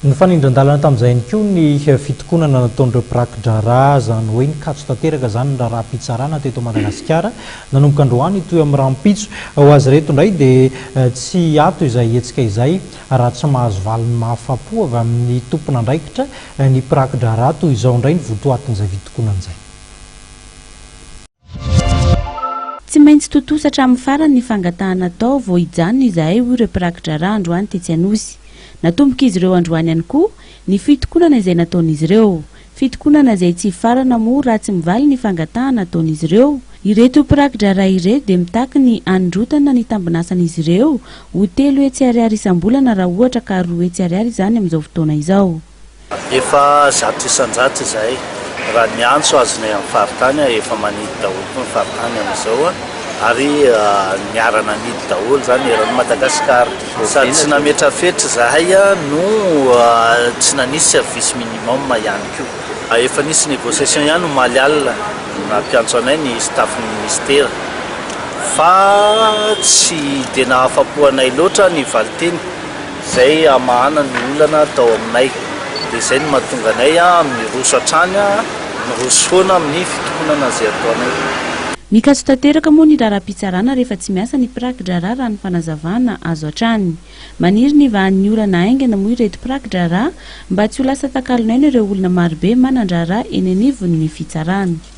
Nifanindran-dalana tamin'izay ihany koa ny fitokonana nataon'ireo mpiraki-draharaha, izany hoe nikatso tanteraka izany ny raharaham-pitsarana teto Madagasikara nanomboka androany hitohy amin'ny rahampitso. Ho azy ireto indray dia tsy hiato izay hetsika izay raha tsy mahazo valiny mahafapo avy amin'ny tompon'andraikitra ny mpiraki-draharaha. Toy izao indray ny votoatin'izay fitokonana izay. Tsy maintsy tontosa hatramin'ny farany ny fangatahana atao vao hijanona izahay hoy ireo mpiraki-draharaha androany tetsy Anosy. Natombok'izy ireo androany ihany koa ny fitokonana izay nataon'izy ireo. Fitokonana izay tsy hifarana moa raha tsy mivaly ny fangatahana ataon'izy ireo. Ireto mpiraki-draharaha ireto dia mitaky ny hanondrotana ny tambin'asan'izy ireo ho 300 ariary isam-bolana raha ohatra ka 200 ariary izany amin'izao fotoana izao. Efa 100% izahay. Raha ny antso azonay amin'ny faritany, efa manidy daholo koa ny faritany amin'izao ary niara-nanidy daholo izany eran'i Madagasikara. Sady tsy nametra fetra izahay no tsy nanisy service minimum ihany koa. Efa nisy négociation ihany omaly alina nampiantso anay ny staff-n'ny minisitera fa tsy dia nahafapo anay loatra ny valinteny. Izay hamahana ny olana tao aminay. Dia izay no mahatonga anay miroso hatrany, miroso foana amin'ny fitokonana izay ataonay. Mikatso tanteraka moa ny raharaham-pitsarana rehefa tsy miasa ny mpiraki-draharaha raha ny fanazavana azo hatrany. Maniry ny hivahan'ny olana haingana moa ireto mpiraki-draharaha mba tsy ho lasa takalon'aina ireo olona marobe manan-draharaha eny anivon'ny fitsarana.